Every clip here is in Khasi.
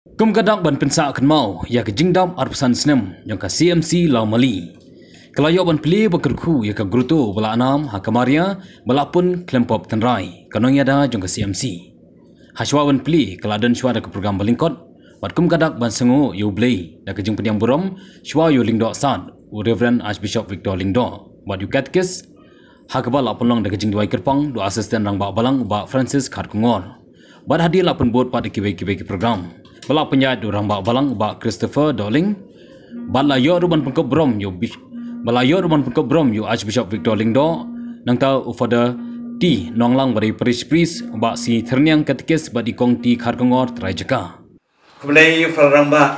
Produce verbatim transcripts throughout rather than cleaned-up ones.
Kum ka dak ban pynsah kynmaw ïa ka jingdap arphew san snem jong ka C M C Lawmali, ka la ïoh ban plie ba kyrkhu ïa ka grotto ba la nam ha ka Maria ba la pun khlem pop tynrai, ka nongïada jong ka C M C. Hashwa ban plie ka la don shwa da ka program ba lyngkot bad kum ka dak ban sngewnguh ïa U Blei da ka jingpdiang burom shwa ïa u Lyngdoh Sad, u Reverend Archbishop Victor Lyngdoh bad u Katekis, ha kaba la pynlong da ka jingduwai kyrpang da u Assistant Rangbah Balang u Bah Francis Kharkongor. Bad hadien la pynbud pat da kiwei kiwei ki program ba la pynïaid da u Rangbah Balang u Bah Christopher Dohling. Bad la ïoh ruh ban pynkup burom ïa u Bis-, bad la ïoh ruh ban pynkup burom ïa u Archbishop Victor Lyngdoh, nangta u Father T Nonglang ba dei Parish Priest, u Bah C Thyrniang Katekis bad i Kong T Kharkongor trai jaka. Khublei ïa u Father Rangbah.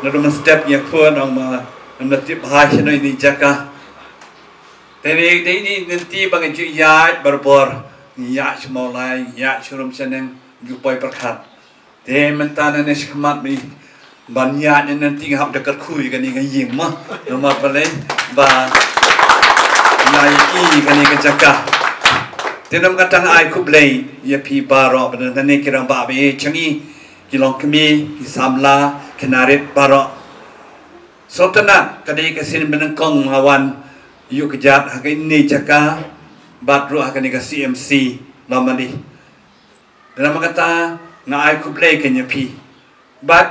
Naduh mynstep ïa phuh nong ma nang tip bha shano ïa ini jaka. Te dei dei ini nganti ba ngi ju ïaid barabor, ngi ïaid sha Mawlai, ngi ïaid sha Rum Shaneng, ju poi pyrkhat. Te mynta nangne shakhmat mi ban ïaid nangne, nganti nga hap da kyrkhu ïa kane ka ïing ma. Namar balei? Ba nga ïohi ïa kane ka jaka. Te namar kata nga ai khublei ïa phi baroh, ba nangne ki rangbah ba ïeit jong ngi, ki longkmie, ki samla, ki narit baroh. Sngewtynnat, ka dei ka sien banyngkong nga wan ïuh kjat ha kane ka jaka bad ruh ha kane ka C M C Lawmali. Namar kata nga ai khublei kein ïa phi. Bad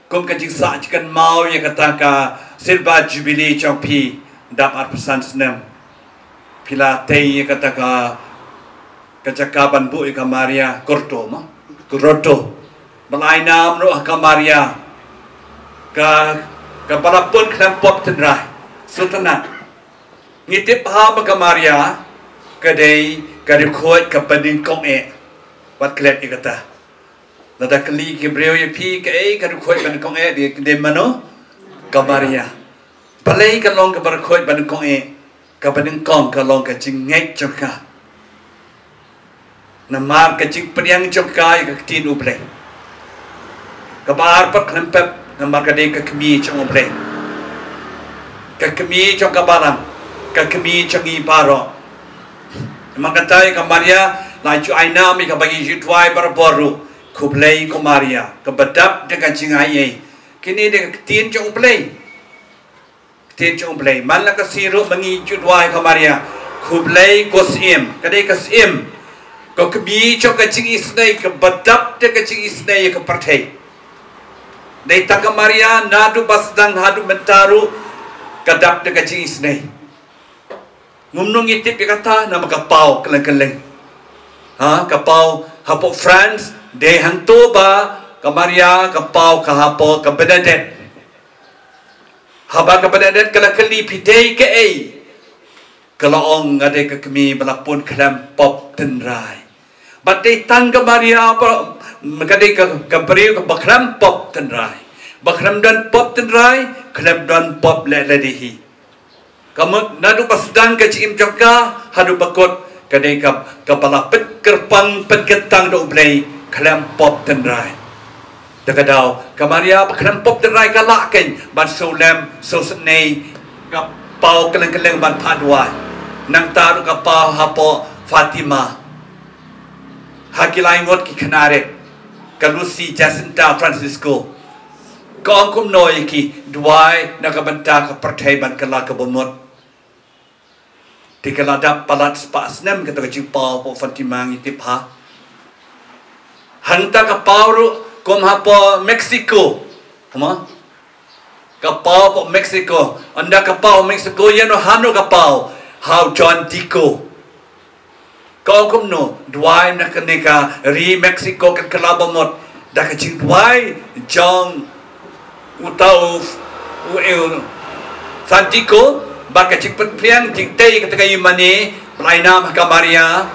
kum ka jingsah jingkynmaw ïa kata ka Silver Jubilee jong phi, dap arphew san snem. Phi la tei ïa kata ka, ka jaka ban buh ïa ka Maria, grotto ma, grotto. Ba la ai nam ruh ha ka Maria, ka, kaba la pun khlem pop tynrai. Sngewtynnat. Ngi tip bha ba ka Maria ka dei ka riewkhuid kaba nyngkong eh. Wat klet ïa kata. Lada kylli ki briew ïa phi kaei ka riewkhuid ba nyngkong eh, dei, dei mano? Ka Maria. Balei ka long kaba riewkhuid ba nyngkong eh? Kaba nyngkong ka long ka jingngeit jong ka. Namar ka jingpdiang jong ka ïa ka ktien U Blei. Kaba ar pat khlem pep, namar ka dei ka kmie jong U Blei. Ka kmie jong ka balang, ka kmie jong ngi baroh. Namar kata ïa ka Maria la ju ai nam ïa kaba ngi ju duwai barabor ruh. Khublei ko Maria, kaba dap da ka jingai ei. Kine dei ka ktien jong U Blei. Ktien jong U Blei. Man la ka sngi ruh ba ngi ju duwai ka Maria. Khublei ko Syiem, ka dei ka Syiem. Ka kmie jong ka jingisynei, kaba dap da ka jingisynei ïa ka pyrthei. Dei tang ka Maria naduh ba sdang haduh mynta ruh ka dap da ka jingisynei. Ngumno ngi tip ïa kata? Namar ka paw kylleng kylleng. Ha, ka paw hapoh France, dei hangto ba ka Maria, ka paw ka hapoh ka Bernadette. Haba ka Bernadette ka la kylli phi dei kaei, ka la ong nga dei ka kmie ba la pun khlem pop tynrai. Bad dei tang ka Maria ba, ka dei ka, ka briew kaba khlem pop tynrai. Ba khlem don pop tynrai, khlem don pop leh lade hi. Ka mut naduh ba sdang ka jingim jong ka haduh ba kut, ka dei ka, kaba la pynkyrpang pynkyntang da U Blei khlem pop tynrai. Da ka daw ka Maria ba khlem pop tynrai ka lah kein ban shu lem shu sngewsynei, ka paw kylleng kylleng ban phah duwai. Nangta ruh ka paw hapoh Fatima, ha ki lai ngut ki khynnah rit, ka Lucy, Jacinta, Francisco. Ka ong kumno ïa ki, duwai na ka bynta ka pyrthei ban kylla kaba mut. Te ka la dap palat spah snem kata ka jingpaw hapoh Fatima, ngi tip bha. Hangta ka paw ruh kum hapoh Mexico. Kumno? Ka paw hapoh Mexico. Ynda ka paw Mexico, ïano hano ka paw? Ha u John Dico. Ka ong kumno, duwai na kane ka ri Mexico kan kylla ba mut da ka jingduwai jong uta u, u, u Santico, bad ka jingpynphriang jingtei kata ka ïingmane, ba la ai nam ha ka Maria.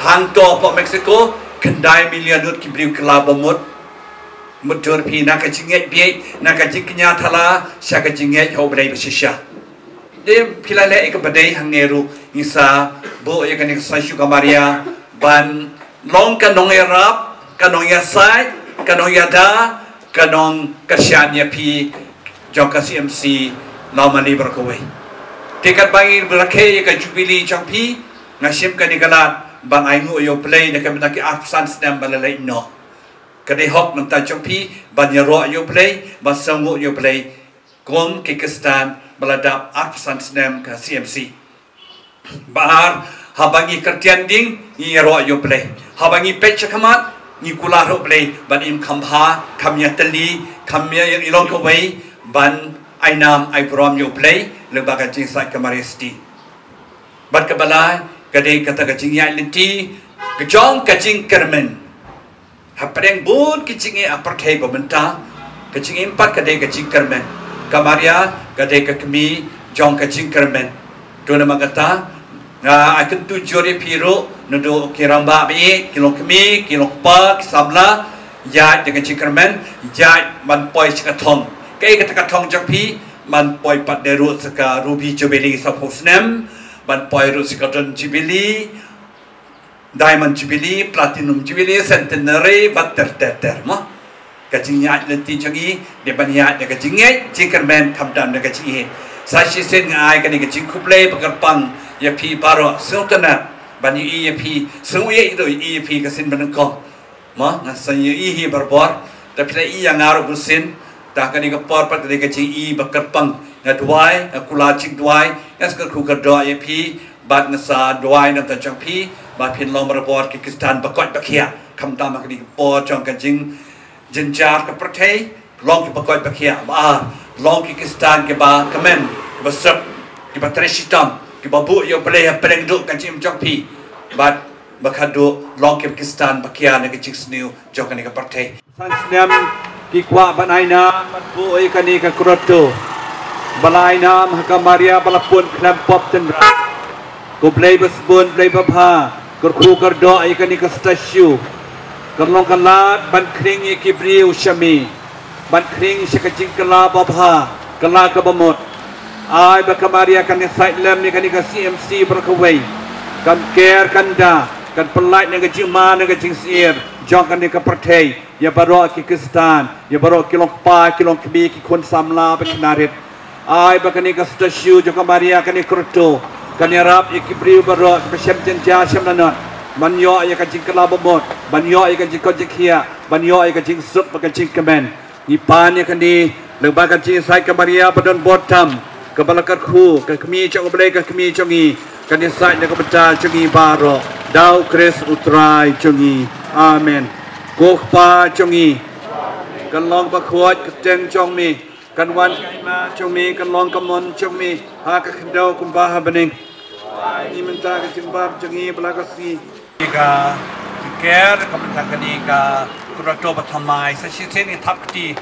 Hangto hapoh Mexico, khyndai million ngut ki briew kylla ba mut. Mutdur phi, na ka jingngeit bieit, na ka jingkñia thala, sha ka jingngeit ha U Blei ba shisha. Te phi la leh ïa kaba dei hangne ruh, ngi sa buh ïa kane ka Sainshu ka Maria ban long ka nongïarap, ka nongïasaid, ka nongïada, ka nongkyrshan ïa phi jong ka C M C Lawmali baroh kawei. Te katba ngi rakhe ïa ka Jubilee jong phi, nga shim kane ka lad ban ainguh ïa U Blei na ka bynta ki arphew san snem ba la leit noh. Ka dei hok na bynta jong phi ban ïaroh ïa U Blei, ban sngewnguh ïa U Blei kum ki Khristan ba la dap arphew san snem ka C M C. Ba ar, haba ngi kyrtian ding, ngi ïaroh ïa U Blei. Haba ngi peit sha khmat, ngi kular ha U Blei ban im kham bha, kham ïatylli, kham ïa, ïa, ïalong kawei ban ai nam ai burom ïa U Blei lyngba ka jingïasaid ka Maria Theisotti. Bad kaba lai, ka dei kata ka jingïaid lynti ka jong ka jingkyrmen. Hapdeng bun ki jingeh ha pyrthei ba mynta, ka jingim pat ka dei ka jingkyrmen. Ka Maria ka dei ka kmie jong ka jingkyrmen. To namar kata, nga ai kyntu jur ïa phi ruh, naduh ki rangbah ba ïeit, ki longkmie, ki longkpa, ki samla, ïaid da ka jingkyrmen, ïaid ban poi sha ka thong. Kaei kata ka thong jong phi? Ban poi pat de ruh sha ka Ruby Jubilee saphew snem, ban poi ruh sha ka Golden Jubilee, Diamond Jubilee, Platinum Jubilee, Centenary, bad ter ter ter, mo. Ka jingïaid lynti jong ngi, dei ban ïaid da ka jingngeit, jingkyrmen, khamtam da ka jingïeit. Sa shisien nga ai kane ka jingkhublei ba kyrpang ïa phi baroh, sngewtynnat ban ïohi ïa phi, sngewieit ruh ïohi ïa phi ka sien ba nyngkong. Mo, nga sngew ïohi hi barabor, te phi la ïohi ïa nga ruh bun sien, te ha kane ka por pat ka dei ka jingïohi ba kyrpang, nga duwai, nga kular jingduwai, nga sa kyrkhu kyrdoh ïa phi, bad nga sa duwai na bynta jong phi, ba phin long barabor ki Khristan ba koit ba khiah, khamtam ha kane ka por jong ka jingjynjar ka pyrthei, long kiba koit ba khiah, ba ar, long ki Khristan kiba kmen, kiba sep, kiba trei shitom, kiba buh ïa U Blei hapdeng duh ka jingim jong phi, bad ba khadduh long ki Khristan ba kiar na ka jingsniew jong kane ka pyrthei. San snem ki kwah ban ai nam ban buh ïa kane ka grotto ba la ai nam ha ka Maria ba la pun khlem pop tynrai. Ko Blei ba sbun, Blei ba bha, kyrkhu kyrdoh ïa kane ka statue. Kan long ka lad ban khring ïa ki briew sha me, ban khring sha ka jingkylla ba bha, kylla kaba mut. Ai ba ka Maria kan ïasaid lem ïa kane ka C M C baroh kawei, kan ker kan da, kan pyllait na ka jingma na ka jingsyier jong kane ka pyrthei, ïa baroh ki Khristan, ïa baroh ki longkpa ki longkmie, ki khun samla bad ki narit. Ai ba kane ka statue jong ka Maria, kane ka grotto, kan ïarap ïa ki briew baroh kiba shem jynjar shem lanot ban ïoh ïa ka jingkylla ba mut, ban ïoh ïa ka jingkoit jingkhiah, ban ïoh ïa ka jingsuk bad ka jingkmen. Ngi pan ïa kane lyngba ka jingïasaid ka Maria ba don bor tam, kaba la kyrkhu, ka kmie jong U Blei, ka kmie jong ngi, kan ïasaid na ka bynta jong ngi baroh, da U Khrist U Trai jong ngi. Amen. Ko Kpa jong ngi, kan long bakhuid ka kyrteng jong me, kan wan ka hima jong me, kan long ka mon jong me ha ka khyndew kumba ha bneng. Ai ngi mynta ka jingbam jong ngi ba la ka sngi. Ka jingker ka bynta kane ka grotto ba thymmai. Sa shisien ngi thap kti.